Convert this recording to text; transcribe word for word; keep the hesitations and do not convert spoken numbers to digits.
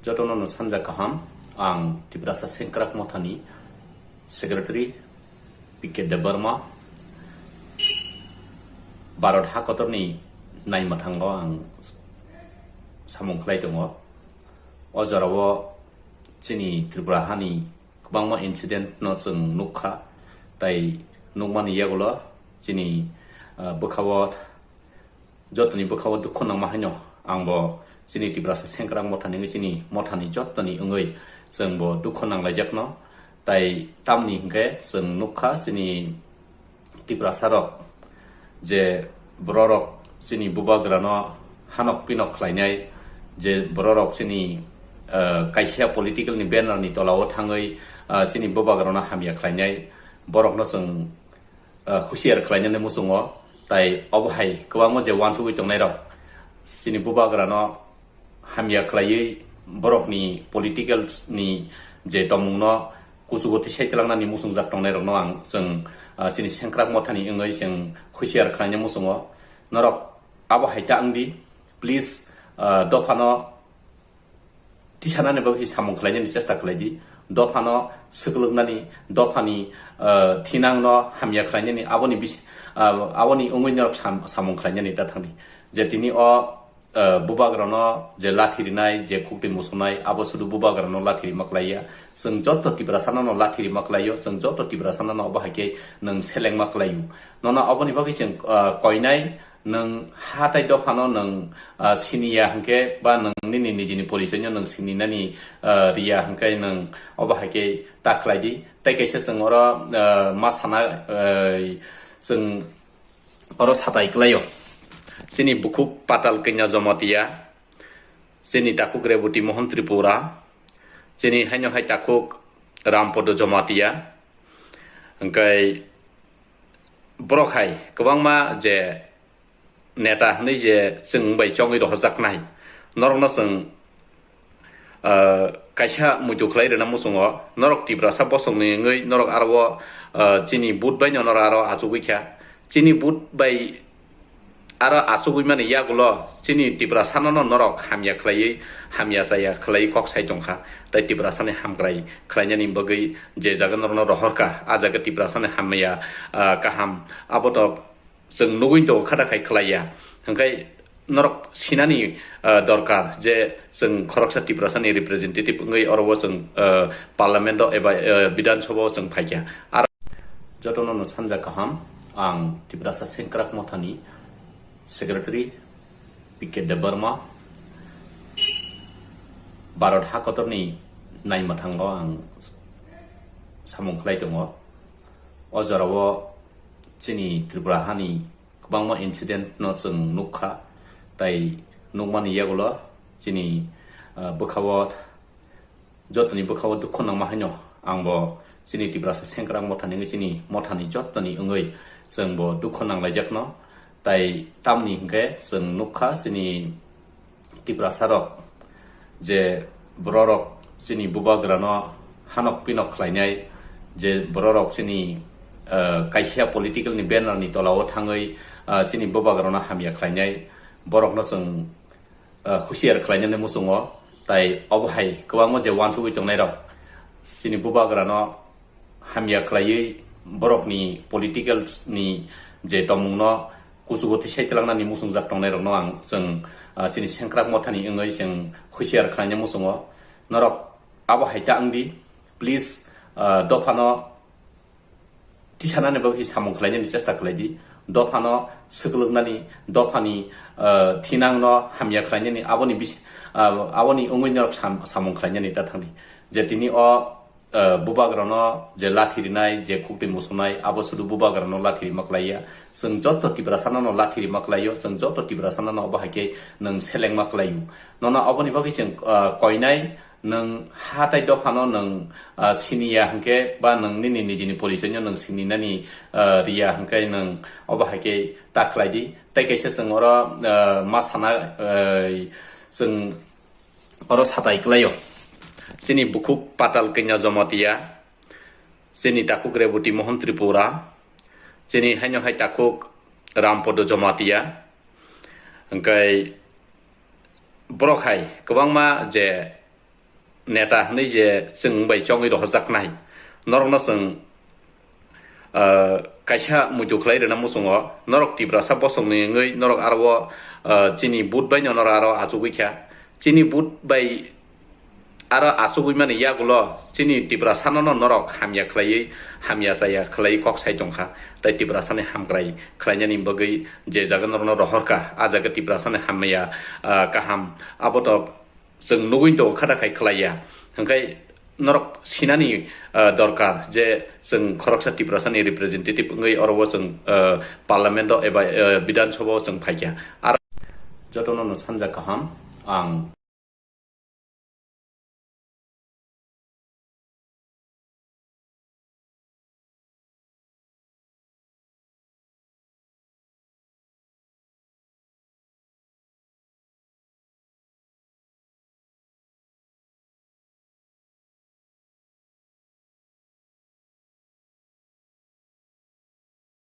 Jotono no sanja kaham, ang Tiprasa Sengkrak Mothani Secretary P K Debbarma, Bharat hakotorni naimwthango ang samung khlai tongo. O jorao chini Tripura hani kwbangma incident no chwng nukha, tai nukmani yagulo chini, ah, bwkhao, jotoni bwkhao dukhu nangma haino ang bo chini Tiprasa Sengkrak Mothani wngwi chini mothani jotoni wngwi chwng bo dukhu nanglaijakno. Tai tamni hinkhe chwng nukha chini Tiprasa rok je bororok chini bubagrano hanok pinok khlainai, je bororok chini, ah, kaisa political ni banner ni tolao thangwi, ah, chini bubagrano hamya khlainai, borokno chwng, ah, husiar khlainani muchungo. Tai obo hai kwbangma je uansugwi tongnairok chini bubagrano hamya khlaiwi borokni political ni je tongmungno kuchugo tisai twlangnani muchungjak tongnairokno ang chwng, ah, chini Sengkrak Mothani wngwi chwng husiar khlaina muchungo. Norok abo hai ta wngdi, please, ah, dophano tisanani bagwi samung khlainani chesta khlaidi, dophano swklwknani, dophani, ah, thinangno hamya khlainani, aboni bis-, ah, aboni wngwi norok sam-, samung khlainani ta thangdi. Je tini o, ah, bubagrano je lathi rinai, je kukti musunai, abo sudu bubagrano lathi rima klaiya. Chwng joto Tiprasano no lathi rima klaio, chwng joto Tiprasano no obo hai khe nwng selengma klaio. Nono oboni bagwi chwng, ah, koinai, nwng ha tai dophano nwng, ah, siniya hwnkhe ba nwng nini nijini porichoino nwng sininani, ah, riya hwnkhe nwng obo hai khe ta khlaidi. Tai kaisa chwng oro, ah, ma sana, ah, chwng oro satai klaio. Chini bukhuk Patal Kanya Jamatia, chini takhuk Reboti Mohan Tripura, chini haino hai takhuk Rampodo Jamatia, hwnkhe borok hai kwbangma je neta hwnwi je chwng bai chongwi rohorjaknai, norokno chwng, ah, kaisa muitu khlai rwna muchungo. Norok Tiprasa bosongni wngwi norok aro o, ah, chini vote baino norok aro achugwi kha. Chini vote bai aro achugwi mani yagulo chini Tiprasano no norok hamya khlaiwi, hamya chaya khlaiwi kok sai tongkha. Tai Tiprasani hamkrai khlainani bagwi je jaga norokno rohorkha, a jaga Tiprasani hamya, ah, kaham abo to chwng nugwi tongo, khata khai khlaiya. Hwnkhe norok sinani, ah, dorkar je chwng khoroksa Tiprasani representative wngwi oro o chwng, ah, parliament o eba, ah, Bidhan Sabha o chwng phaikha. Ar jotono no sanja kaham, ang Tiprasa Sengkrak Mothani Secretary P K Debbarma, Bharat hakotorni naimwthango ang samung khlai tongo. O jorao chini Tripura hani kwbangma incident no chwng nukha, tai nukmani yagulo chini, ah, bwkhao, jotoni bwkhao dukhu nangma haino ang bo chini Tiprasa Sengkrak Mothani wngwi chini mothani jotoni wngwi chwng bo dukhu nanglaijakno. Tai tamni hinkhe chwng nukha chini Tiprasa rok je bororok chini bubagrano hanok pinok khlainai, je bororok chini, ah, kaisa political ni banner ni tolao thangwi, ah, chini bubagrano hamya khlainai, borokno chwng, ah, husiar khlainani muchungo. Tai obo hai kwbangma je uansugwi tongnairok chini bubagrano hamya khlaiwi borokni political ni je tongmungno kuchugo tisai twlangnani muchungjak tongnairokno ang chwng, ah, chini Sengkrak Mothani wngwi chwng husiar khlaina muchungo. Norok abo hai ta wngdi, please, ah, dophano tisanani bagwi samung khlainani chesta khlaidi, dophano swklwknani, dophani, ah, thinangno hamya khlainani, aboni bis-, ah, aboni wngwi norok sam-, samung khlainani ta thangdi. Je tini o, ah, bubagrano je lathi rinai, je kukti musunai, abo sudu bubagrano lathi rima klaiya. Chwng joto Tiprasano no lathi rima klaio, chwng joto Tiprasano no obo hai khe nwng selengma klaio. Nono oboni bagwi chwng, ah, koinai, nwng ha tai dophano nwng, ah, siniya hwnkhe ba nwng nini nijini porichoino nwng sininani, ah, riya hwnkhe nwng obo hai khe ta khlaidi. Tai kaisa chwng oro, ah, ma sana, ah, chwng oro satai klaio. Chini bukhuk Patal Kanya Jamatia, chini takhuk Reboti Mohan Tripura, chini haino hai takhuk Rampodo Jamatia, hwnkhe borok hai kwbangma je neta hwnwi je chwng bai chongwi rohorjaknai, norokno chwng, ah, kaisa muitu khlai rwna muchungo. Norok Tiprasa bosongni wngwi norok aro, ah, chini vote baino norok aro achugwi kha. Chini vote bai aro achugwi mani yagulo chini Tiprasano no norok hamya khlaiwi, hamya chaya khlaiwi kok sai tongkha. Tai Tiprasani hamkrai khlainani bagwi je jaga norokno rohorkha, a jaga Tiprasani hamya, ah, kaham, abo to chwng nugwi tongo, khata khai khlaiya. Hwnkhe norok sinani, ah, dorkar je chwng khoroksa Tiprasani representative wngwi oro o chwng, ah, parliament o eba, ah, Bidhan Sabha o chwng phaikha. Ar jotono no sanja kaham, ang